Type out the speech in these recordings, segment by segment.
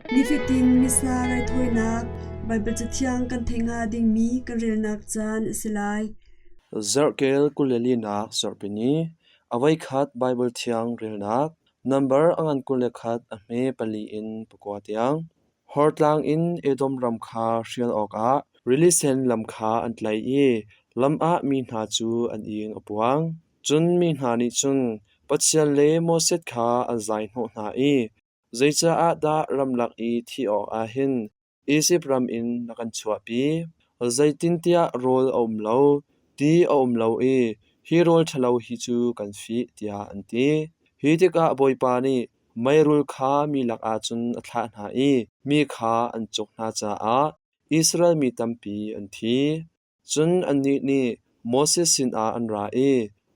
Nifatin Missa raithawinak Baibal Cathiang kan theih hnga dingmi kan relnak caan a si lai. Zarhkel 24nak zarhpini, a voikhat Baibal Thiang relnak, nambar a ngan 21 a hme pali in pakua tiang. Hor tlang in Edom ram kha hrial awkah Rili Sen lam kha an tlaih i lam ah mi hna cu an ing a puang. Cun mi hna nih cun Pathian le Moses kha an zaihnawh hna i, Zeicaah dah ramlak i thih awkah hin Izipt ram in na kan chuahpi? Zeitintiah rawl a um lo, ti a um lo i hi rawl ṭhalo hi cu kan fih, tiah an ti. Hi tikah Bawipa nih meirul kha mi lakah cun a thlah hna i mi kha an cuk hna caah Israel mi tampi an thi. Cun annih nih Moses sinah an ra i,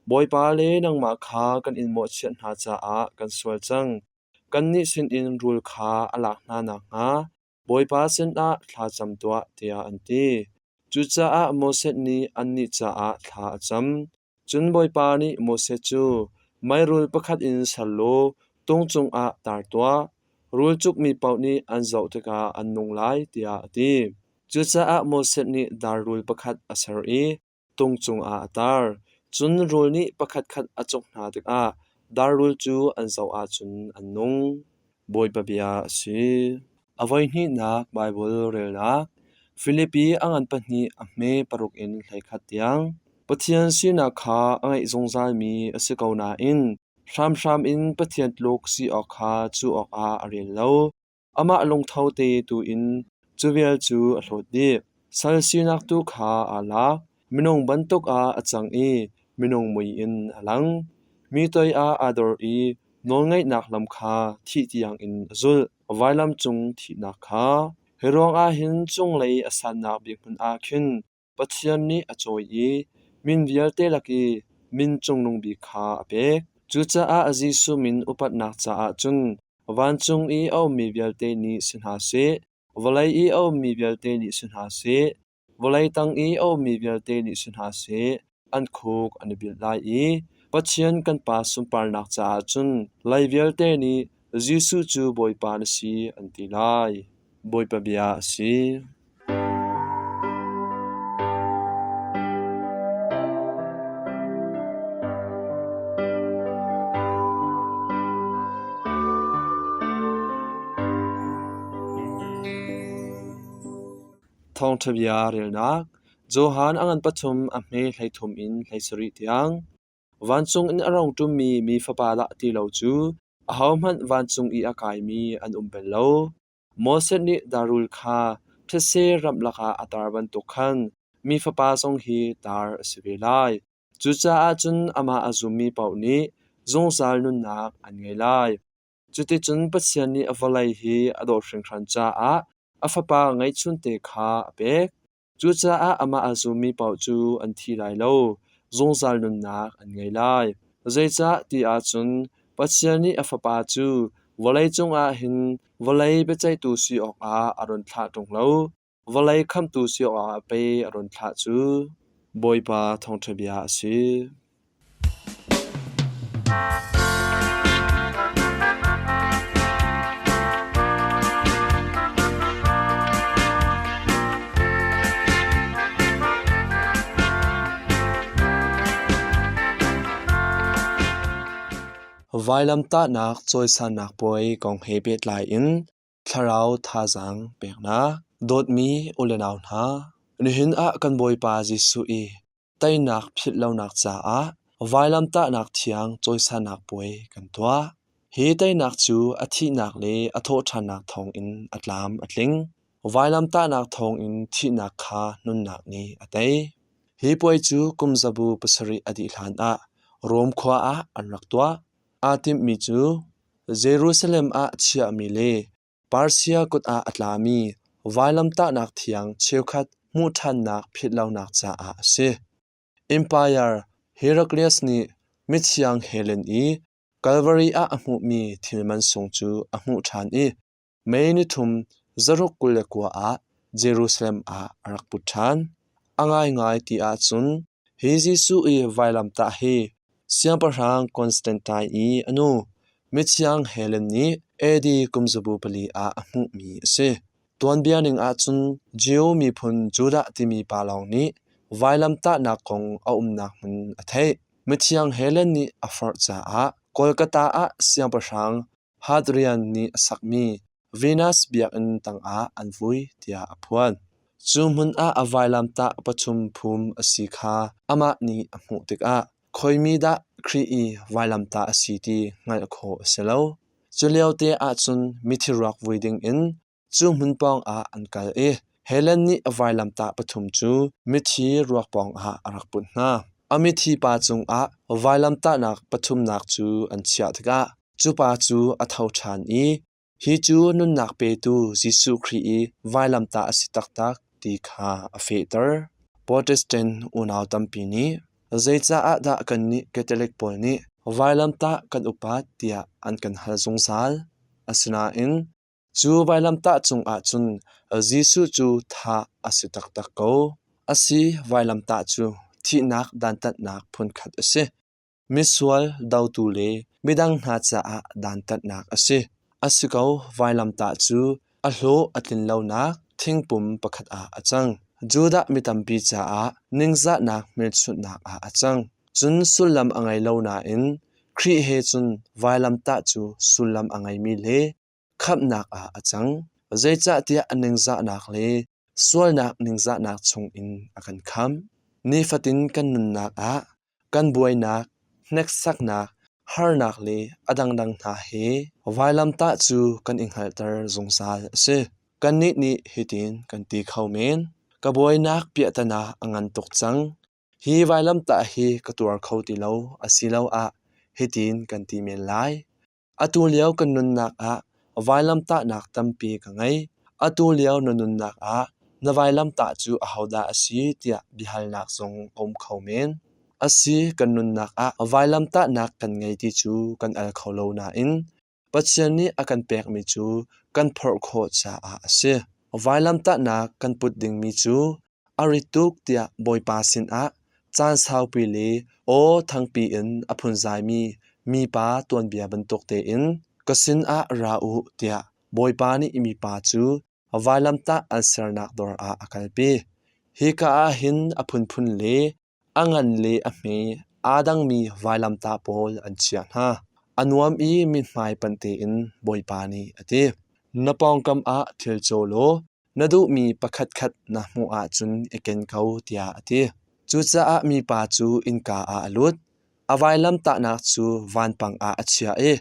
Bawipa le nangmah kha kan in mawhchiat hna caah kan sual cang. Kannih sinin rul kha a lak hna nakhnga Bawipa sinah thla cam tuah, tiah an ti. Cucaah Moses nih annih caah thla a cam. Cun Bawipa nih Moses cu, Meirul pakhat in ser law tung cungah tar tuah. Rul cukmi paoh nih an zoh tikah an nung lai, tiah a ti. Cucaah Moses nih dar rul pakhat a ser i tung cungah a tar. Cun rul nih pakhatkhat a cuk hna tikah dar rul cu an zoh ahcun an nung. Bawipa bia a si. A voihnihnak Baibal relnak Filipi a ngan pahnih a hme paruk in 11 tiang. Pathian sinak kha a ngeih zungzalmi a si ko nain hramhram in Pathian tluk si awk kha cuh awkah a rel lo. Amah lungtho te tu in cu vial cu a hlawt dih. Sal sinak tu kha aa lak. Minung bantuk ah a cang i minung mui in a lang. Mi toi ah aa dor i nawlngaihnak lam kha thih tiangin a zulh. Vailam cung thihnak kha. Hi ruangah hin cunglei a sannak bik hmun ah khin Pathian nih a cawi i min vialte lak i min cungnung bik kha a pek. Cucaah Jesuh min upatnak caah cun vancung i a ummi vialte nih si hna seh, vawlei i a ummi vialte nih si hna seh, vawlei tang i a ummi vialte nih si hna seh, an khuk an i bilh lai i Pathian kan Pa sunparnak caah cun lei vialte nih Jesuh cu Bawipa na si an ti lai. Bawipa bia a si. Thawngṭha bia relnak Johan a ngan pathum a hme 13 in 17 tiang. Vancung in a rung ṭummi mi Fapa dah ti lo cu ahohmanh vancung i a kaimi an um bal lo. Moses nih darul kha thetse ramh lakah a tar bantuk khan mi Fapa zong hi tar a si ve lai. Cucaah cun amah a zummi paoh nih zungzal nunnak an ngei lai. Cuticun Pathian nih vawlei hi a dawt hringhran caah a Fapa ngeihchunte kha a pek. Cucaah amah a zummi paoh cu an thi lai lo, zungzal nunnak an ngei lai. Zeicah ti ahcun Pathian nih a Fapa cu vawleicung ah hin vawlei biaceihtu si awkah a run thlah ṭung lo, vawlei khamhtu si awkah pei a run thlah cu. Bawipa thawngṭha bia a si. Vailamtahnak cawisannak puai kong he pehtlai in thlarau thazaang peknak dawtmi u le nau hna nihin ah kan Bawipa Jesuh i teinak philh lonak caah vailamtahnak thiang cawisannak puai kan tuah. Hi teinak cu a thihnak le a thawhṭhannak thawngin a tlam a tling. Vailamtahnak thawngin thihnak kha nunnak nih a tei. Hi puai cu kum zabu pasarih a dih hlanah Rom khua ah an rak tuah. Aa timhmi cu Jerusalem ah chiahmi le Persia kut ah a tlami vailamtahnak thiang cheukhat hmuh ṭhannak philhlonak caah a si. Empire Heraclius nih mithiang Helen i Calvary ah a hmuhmi thil mansung cu a hmuh ṭhan i May nithum zaruk 29 ah Jerusalem ah a rak put ṭhan. A ngaingai ti ahcun hi Jesuh i vailamtah hi Siangpahrang Constantine i a nu. Mithiang Helen nih AD kumzabu pali ah a hmuhmi a si. Tuanbia ning ahcun Jew miphun Judah timi pa lawng nih vailamtahnak kong a umnak hmun a theih. Mithiang Helen nih a forh caah Kolkata ah siangpahrang Hadrian nih a sakmi Venus biakinn tangah an vui tiah a phuan. Cu hmun ah a vailamtah pathum phum a si kha amah nih a hmuh tikah khoimi dah Khrih i vailamtah a si ti hngalh khawh a si lo. Cu liote ahcun mithi ruak vui dingin cu hmun pawngah an kal i Helen nih a vailamtah pathum cu mithi ruak pawngah a rak put hna. A mithi pa cungah vailamtahnak pathumnak cu an chiah tikah cu pa cu a tho ṭhan i hi cu nunnak petu Jesuh Khrih i vailamtah a si taktak ti kha a fehter. Protestant unau tampi nih zeicah dah kannih Catholic pawl nih vailamtah kan upat tiah an kan hal zungzal. Asinain cu vailamtah cungah cun Jesuh cu thah a si taktak ko. Asi, vailamtah cu thihnak dantatnak phunkhat a si. Misual dotu le midang hna caah dantatnak a si. A si ko, vailamtah cu a hlawh a tlin lonak thingpum pakhat ah a cang. Judah mi tampi caah ningzahnak hmelchunhnak ah a cang. Cun sullam a ngei lo nain Khrih he cun vailamtah cu sullam a ngeimi le khamhnak ah a cang. Zeicahtiah a ningzahnak le sualnak ningzahnak chungin a kan khamh. Nifatin kan nunnak ah kan buainak, hneksaknak, harnak le a dangdang hna he vailamtah cu kan i hngalhter zungzal a si. Kannih nih hitin kan ti kho men: Ka buainak piahtana a ngan tuk cang. Hi vailamtah hi ka tuar kho ti lo asiloah hitin kan ti men lai. Atu lio kan nunnak ah vailamtahnak tampi ka ngei. Atu lio na nunnak ah na vailamtah cu ahodah a si tiah biahalnak zong a um kho men. A si, kan nunnak ah vailamtahnak kan ngei ti cu kan al kho lo nain Pathian nih a kan pekmi cu kan phorh khawh caah a si. Vailamtahnak kan put dingmi cu a rit tuk tiah Bawipa sinah caan saupi le aw thangpi in a phunzaimi mipa tuanbia bantuk tein ka sinah ra u tiah Bawipa nih mipa cu vailamtah an sernak dawr ah a kalpi. Hika ah hin a phunphun le a ngan le a hme aa dangmi vailamtah pawl an chiah hna. A nuam i mithmai panh tein Bawipa nih a ti. Na pawngkam ah thil caw law na duhmi pakhatkhat na hmuh ahcun i ken ko tiah a ti. Cucaah mipa cu innka ah a lut. A vailamtahnak cu vanpang ah a chiah i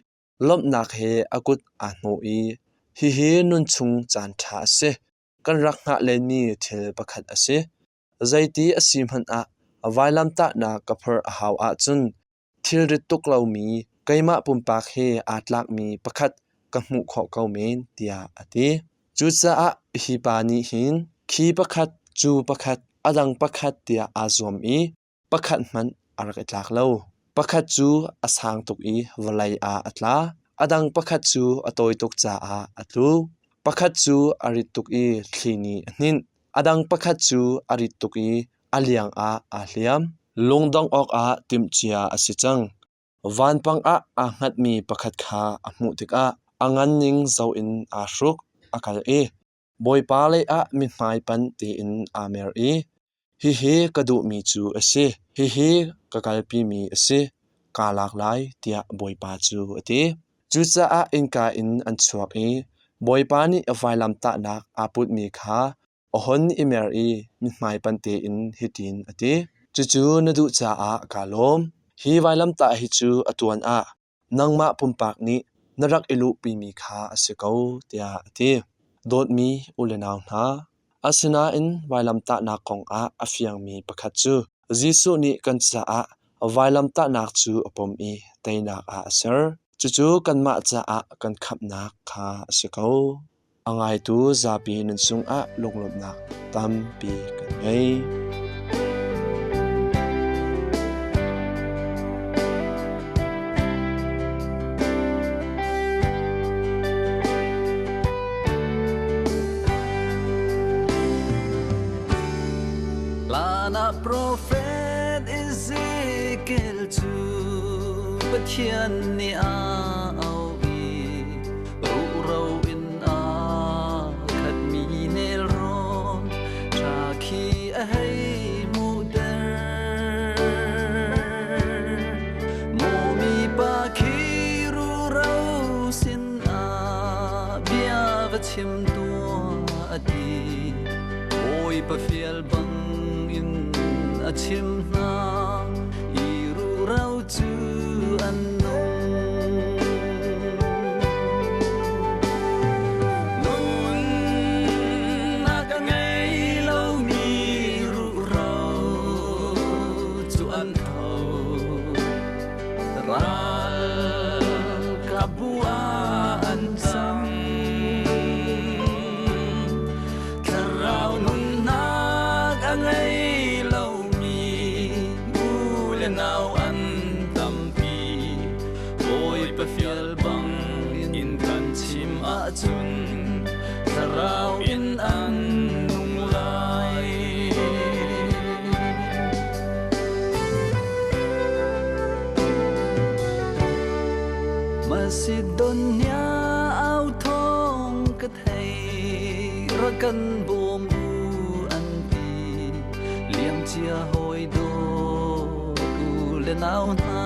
lawmhnak he a kut aa hnawh i hihi nunchung caanṭha a si. Kan rak hngah lenmi thil pakhat a si. Zeiti a si hmanh ah vailamtahnak ka phorh a hau ahcun thilrit tuk lomi keimah pumpak he aa tlakmi pakhat ka hmuh khawh ko men tiah a ti. Cucaah hi pa nih hin khi pakhat, cu pakhat, a dang pakhat tiah aa zuam i pakhat hmanh a rak i tlak lo. Pakhat cu a sang tuk i vawlei ah a tla. A dang pakhat cu a tawi tuk caah a tlu. Pakhat cu a rit tuk i thli nih a hninh. A dang pakhat cu a rit tuk i a liang ah aa hliam. Lungdongh awkah timhcia a si cang. Vanpang ah aa hngatmi pakhat kha a hmuh tikah a nganning zoh in aa hruk, a kal i Bawipa leiah mithmai panh tein aa mer i, Hihi ka duhmi cu a si, hihi ka kalpimi a si, kaa lak lai, tiah Bawipa cu a ti. Cucaah innka in an chuak i Bawipa nih vailamtahnak aa putmi kha a hon i mer i mithmai panh tein hitin a ti: Cucu na duh caah kaa lawm. Hi vailamtah hi cu a tuan ah nangmah pumpak nih na rak i luhpimi kha a si ko, tiah a ti. Dawtmi u le nau hna, asinain vailamtahnak kongah a fiangmi pakhat cu Jesuh nih kan caah vailamtahnak cu a pom i teinak ah a ser. Cucu kanmah caah kan khamhnak kha a si ko. A ngaitu zapi nan cungah lunglawmhnak tampi kan ngei. Hlan ah profet Ezekiel cu Pathian nih a auh. chim tuah a ti. Bawipa fial bangin a chim hna i ruhro cu an nung. Nunnak a ngei lomi ruhro cu an tho. Ralkapbu ah an cang. Thlarau nunnak a ngei lomi u le nau an tampi. Bawipa fial bang in kan chim ahcun thlarau in an nung lai. Macedonia au thawng ka thei rak kan bawm u an ti liamcia hawi dawt u le nau hna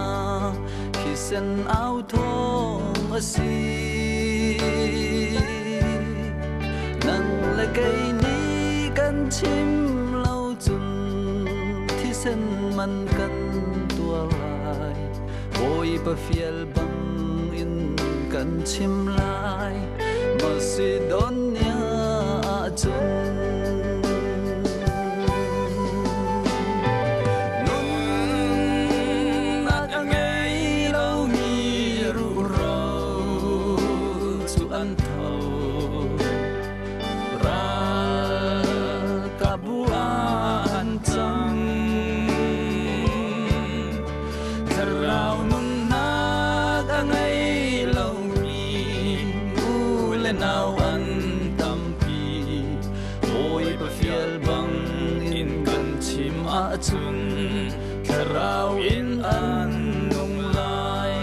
thisen au thawng a si nang le kei nih kan chim lo cun thisen man kan tuar lai Bawipa fial bang in kan chim lai Macedonia ah cun Nunnak a ngei lomi ruhro cu an tho Ralkapbu ah an cang. Thlarau nunnak a ngei lomi u le nau an tampi. Bawipa fial bang in kan chim ahcun thlarau in an nung lai.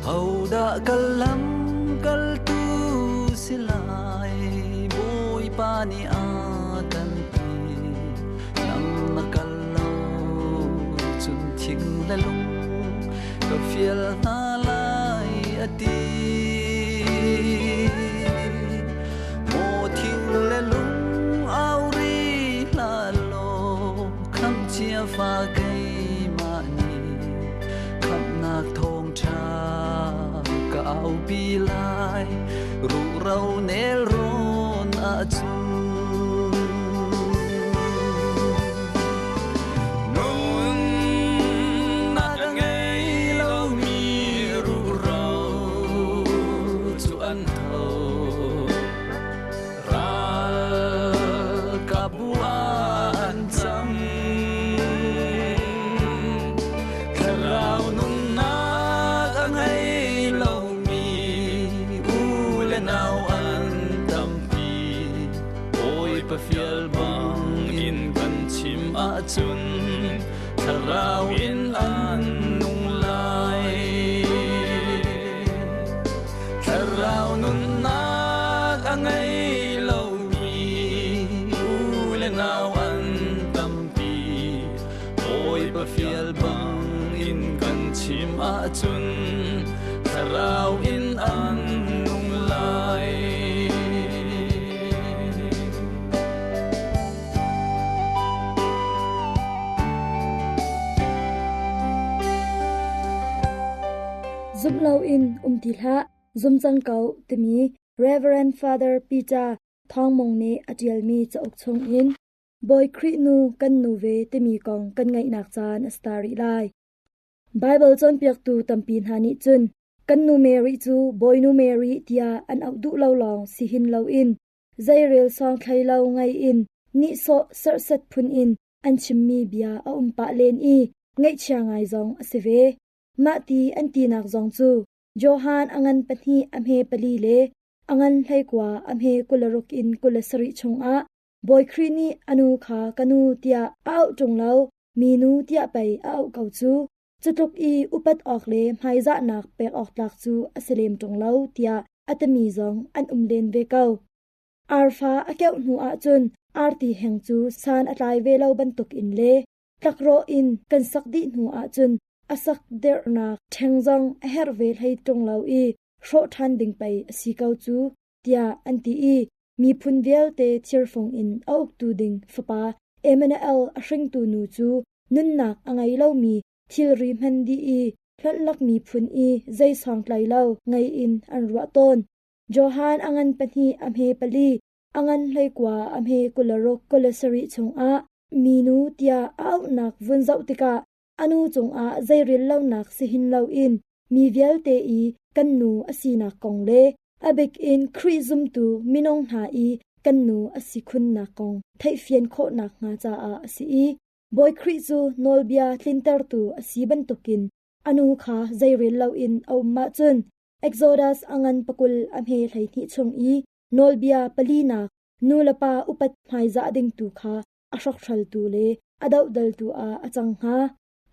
Hodah kal lam kaltu si lai Bawipa nih a kan ti lam na kal lo cun thing le lung ka fial hna lai a ti Maw thing le lung au ri hlah law khamh cia fa keimah nih khamhnak thawngṭha ka aupi lai ruhro nelrawn ahcun Nunnak a ngei lomi ruhro cu an tho. Ralkapbu ah an cang. Thlarau nunnak a ngei lomi u le nau an tampi. Bawipa fial bang in kan chim ahcun thlarau in an nung lai. Thlarau nunnak a ngei lomi u le nau an tampi. Bawipa fial bang in kan chim ahcun thlarau in an nung lai. Zumh loin um ti hlah, zum cang ko timi Reverend Father Peter Thawng Mung nih a ṭialmi cauk chungin Bawi Khrih nu kan nu ve timi kong kan ngaihnak caan a si ta rih lai. Baibal cawnpiaktu tampi hna nih cun kan nu Mary cu Bawinu Mary tiah an auh duh lo lawng si hin loin zeirel sawng thlei lo ngei in nihsawh serhsat phun in an chimmi bia a um pah len i ngaihchia ngai zong a si ve. Mah ti an tinak zong cu Johan a ngan pahnih a hme pali le a ngan 19 a hme 26 in 27 chungah Bawi Khrih nih a nu kha ka nu tiah a auh ṭung lo, minu tiah pei a auh ko cu. Cutluk i upat awk le hmaizahnak pek awk tlak cu a si lem ṭung lo tiah a timi zong an um len ve ko. Arfa a keuh hnu ahcun arti heng cu san a tlai ve lo bantukin le tlakrawh in kan sak dih hnu ahcun a sak derhnak ṭheng zong a herh ve hlei ṭung lo i hrawh ṭhan ding pei a si ko cu tiah an ti i miphun vialte thirfung in a uktu ding fapa Emmanuel a hringtu nu cu nunnak a ngei lomi thilri hman dih i hlonhlak miphun i zei sawngtlai lo ngei in an ruah tawn. Johan a ngan pahnih a hme pali, a ngan hleikua a hme 26 27 chungah minu tiah a auhnak vun zoh tikah a nu cungah zeirel lonak si hin loin mi vialte i kan nu a sinak kong le a bik in Khrih zumtu minung hna i kan nu a si khunnak kong theihfian khawhnak hnga caah a si i Bawi Khrih cu nawlbia tlintertu a si bantukin a nu kha zeirel loin a um ahcun Exodus a ngan pakul a hme 12 chung i nawlbia palinak nu le pa upat hmaizah ding tu kha a hrokhhraltu le a dohdaltu ah a cang hnga.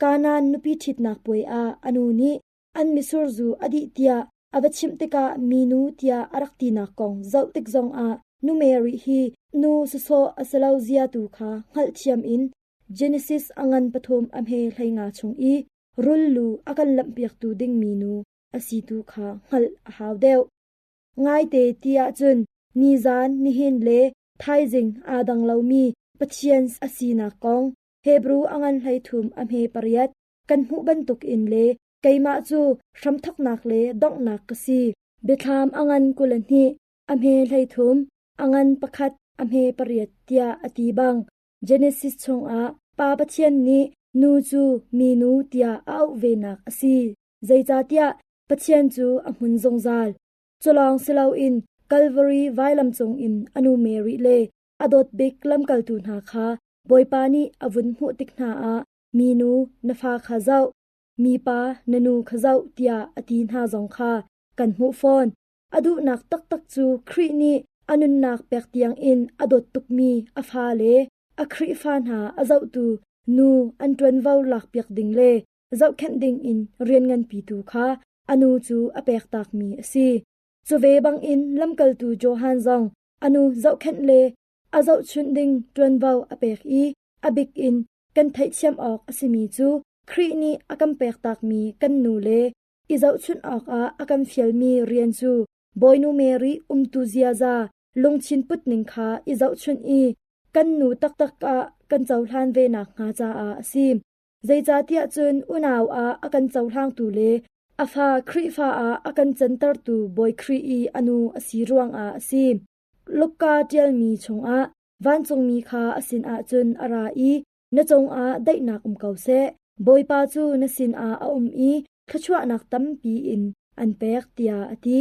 Kanaan nupi ṭhitnak puai ah a nu nih an mitsur zu a dih tiah a va chimh tikah minu tiah a rak tinak kong zoh tik zongah nu Mary hi nu sawsawh a si lo zia tu kha hngalhthiam in Genesis a ngan pathum a hme 15 chung i rul lu a kan lamhpiaktu dingmi nu a si tu kha hngalh a hau deuh. Ngaite ti ahcun nizan, nihin le thaizing aa dang lomi Pathian a sinak kong Hebru a ngan 13 a hme pariat kan hmuh bantukin le keimah cu hramthawknak le donghnak ka si. Biathlam a ngan 22 a hme 13 a ngan pakhat a hme pariat tiah a ti bang Genesis chungah Pa Pathian nih nu cu minu tiah a auh venak a si. Zeicahtiah Pathian cu a hmun zungzal. Culawng si loin Calvary vailam cungin a nu Mary le a dawt bik lamkaltu hna kha Bawipa nih a vun hmuh tik hna ah minu na fa kha zoh, mipa na nu kha zoh tiah a ti hna zong kha kan hmuh fawn. A duhnak taktak cu Khrih nih a nunnak pek tiangin a dawt tukmi a fa le a Khrihfa hna a zohtu nu an ṭuanvo lakpiak ding le zohkhenh dingin rian nganpi tu kha a nu cu a pektakmi a si. Cu ve bangin lamkaltu Johan zong a nu zohkhenh le a zohchunh ding ṭuanvo a pek i a bik in kan theihthiam awk a simi cu Khrih nih a kan pektakmi kan nu le i zohchunh awkah a kan fialmi rian cu Bawinu Mary umtu ziaza lungthin putning kha i zohchunh i kan nu taktak ah kan cohlan ve nakhnga caah a si. Zeicahtiah cun unau ah a kan cohlangtu le a fa Khrihfa ah a kan cantertu Bawi Khrih i a nu a si ruangah a si. Luka ṭialmi chungah vancungmi kha a sinah cun a ra i na cungah daihnak um ko seh, Bawipa cu na sinah a um i thluachuahnak tampi in an pek tiah a ti.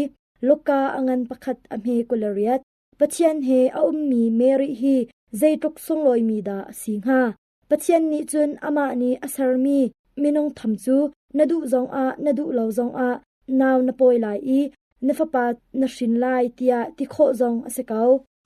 Luka a ngan pakhat a hme 28. Pathian he a ummi Mary hi zeitluk sunglawimi dah a si hnga? Pathian nih cun amah nih a sermi minung tham cu na duh zongah na duh lo zongah nau na pawi lai i na fapa na hrin lai tiah ti khawh zong a si ko.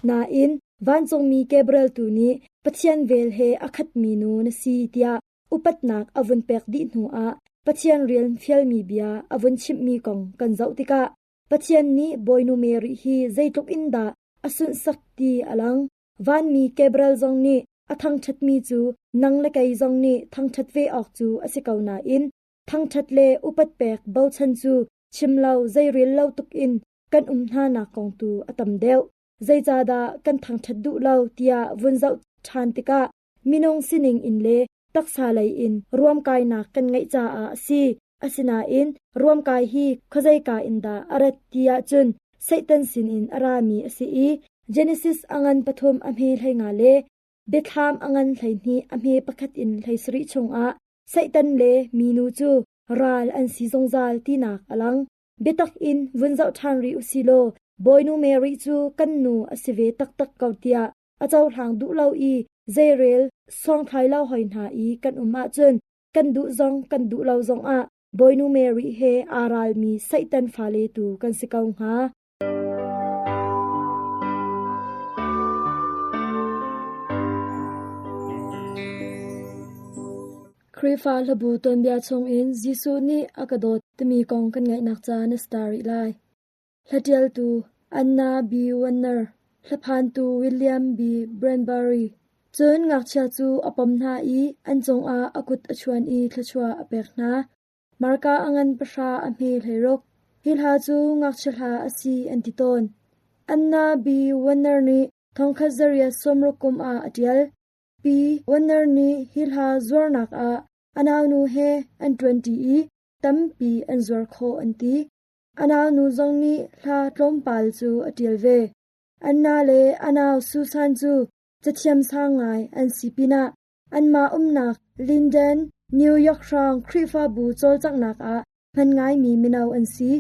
Nain vancungmi Gabriel tu nih Pathian vel he a khatmi nu na si tiah upatnak a vun pek dih hnuah Pathian rian fialmi bia a vun chimhmi kong kan zoh tikah Pathian nih Bawinu Mary hi zeitluk in dah a sunhsak ti a lang. Vanmi Gabriel zong nih a thangṭhatmi cu nang le kei zong nih thangṭhat ve awk cu a si ko nain thangṭhat le upat pek bochan cu chim lo zeirel lo tuk in kan um hnanak kong tu a tam deuh. Zeicahdah kan thangṭhat duh lo tiah vun zoh ṭhan tikah minung sining in le taksa lei in ruamkainak kan ngeih caah a si. Asinain ruamkai hi khuazeika in dah a rat ti ahcun Satan sinin a rami a si i Genesis a ngan pathum a hme 15 le Biathlam a ngan 12 a hme pakhat in 17 chungah Satan le minu cu ral an si zungzal tinak a lang. Biatak in vun zoh ṭhan rih u si law Bawinu Mary cu kan nu a si ve taktak ko tiah a cohlang duh lo i zeirel sawngthlai lo hoi hna i kan um ahcun kan duh zong kan duh lo zongah Bawinu Mary he aa ralmi Satan fale tu kan si ko hnga. Khrihfa hlabu tuanbia chungin Jesuh nih a ka dawt timi kong kan ngaihnak caan a si ta rih lai. Hlatialtu Anna B. Warner, hlaphantu William B. Branbury. Cun ngakchia cu a pom hna i an cungah a kut a chuan i thluachuah a pek hna. Marka a ngan pahra a hme 16. Hi hla cu ngakchia hla a si an ti tawn. Anna B. Warner nih thongkhat zariat sawmruk kum ah a ṭial. Pi Warner nih hi hla zuarnak ah a naunu he an ṭuanṭi i tampi an zuar khawh an ti. A naunu zong nih hla tlawmpal cu a ṭial ve. Anna le a nau Susan cu cathiam sang ngai an si pinah anmah umnak Linden, New York hrawng Khrihfabu cawlcanghnak ah hman ngaimi mino an si.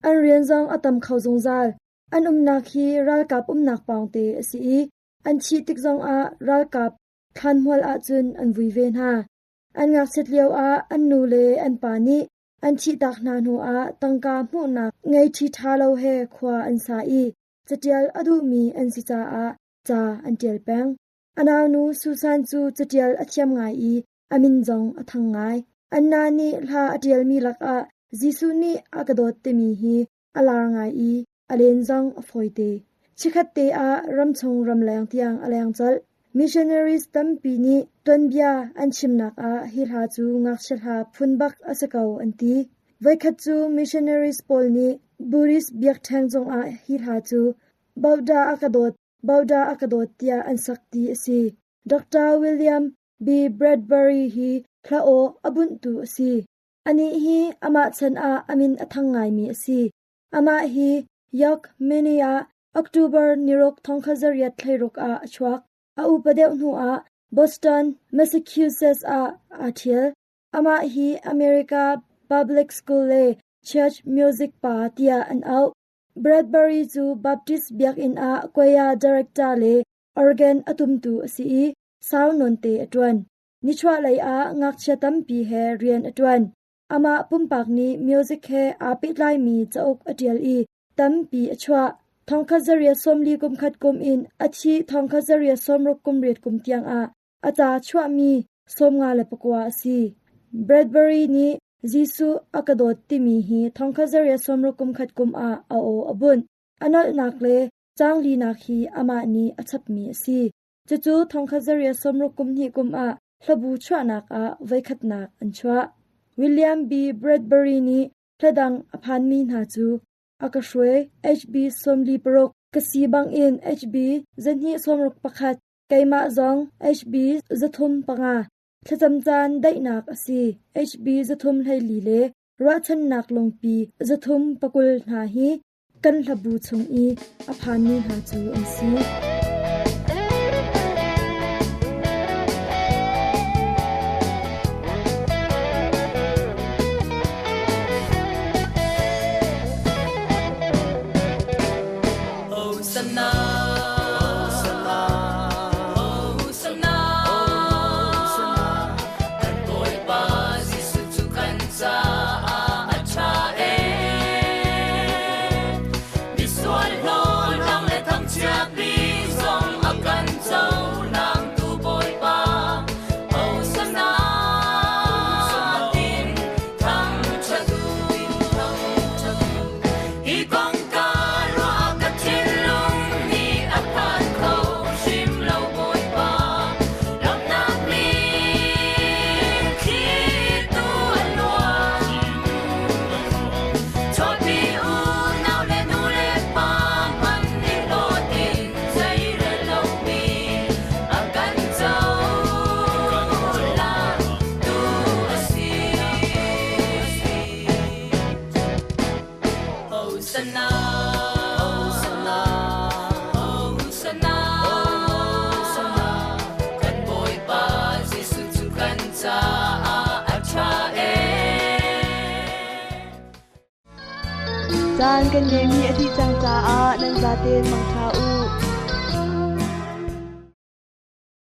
An rian zong a tam kho zungzal. An umnak hi ralkap umnak pawngte a si i an thih tik zongah ralkap thlanhmual ahcun an vui ve hna. An ngakchiat lioah an nu le an pa nih an thihtak hna hnuah tangka hmuhnak ngei ṭhiṭha lo he khua an sa i caṭial a duhmi an si caah ca an ṭial peng. A naunu Susan cu caṭial a thiam ngai i a min zong a thang ngai. Anna nih hla a ṭialmi lakah Jesuh nih a ka dawt timi hi a lar ngai i a len zong a fawite. Chikkhat te ah ramchung ramleng tiang a leng colh. Missionaries tampi nih tuanbia an chimnak ah hi hla cu ngakchia hla phun bak a si ko an ti. Voikhat cu missionaries pawl nih Buddhist biakṭheng cungah hi hla cu Buddha a ka dawt, Buddha a ka dawt tiah an sak ti a si. Dr. William B. Bradbury hi hla aw a bunhtu a si. Anih hi amah chan ah a min a thang ngaimi a si. Amah hi York, Maine ah October niruk thongkhat zariat 16 ah a chuak. A upa deuh hnuah Boston, Massachusetts ah aa ṭhial. Amah hi America Public School le Church Music pa tiah an auh. Bradbury cu Baptist biakinn ah choir director le organ a tumtu a si i sau nawnte a ṭuan. Nichuahlei ah ngakchia tampi he rian a ṭuan. Amah pumpak nih music he aa pehtlaimi cauk a ṭial i tampi a chuah. Thongkhat zariat 40 kum khat kum in a thih thongkhat zariat 60 kum riat kum tiangah a ca chuahmi 59 a si. Bradbury nih Jesuh a ka dawt timi hi thongkhat zariat 60 kum khat kum ah a aw a bunh. A nolhnak le caang linak hi amah nih a chapmi a si. Cucu thongkhat zariat 60 kum hnih kum ah hlabu chuahnak ah voikhatnak an chuah. William B. Bradbury nih hla dang a phanmi hna cu A ka hruai HB 46, ka si bangin HB 261, keimah zong HB 305, thlacam caan daihnak a si HB 324 le ruahchannak lungpi 320 hna hi kan hlabu chung i a phanmi hna cu an si. Hosanna, Hosanna, kan Bawipa Jesuh cu kan caah a ṭha ee. Misual hlawhhlang le thangchiat bik zong a kan cohlangtu Bawipa. Hosanna tin thangṭhat u. Hi kong ka ruah ka thinlung nih a phan kho hrim lo Bawipa. Lawmhnak min thlitu a luang. Chawhti unau le nu le pa hmanh nih hlawt in zeirel lomi a kan cohlangtu a si. Hosanna, Hosanna, Hosanna, kan Bawipa Jesuh cu kan caah a ṭha ee. Caan kan ngeihmi a dih cang caah nan zaten mangṭha u.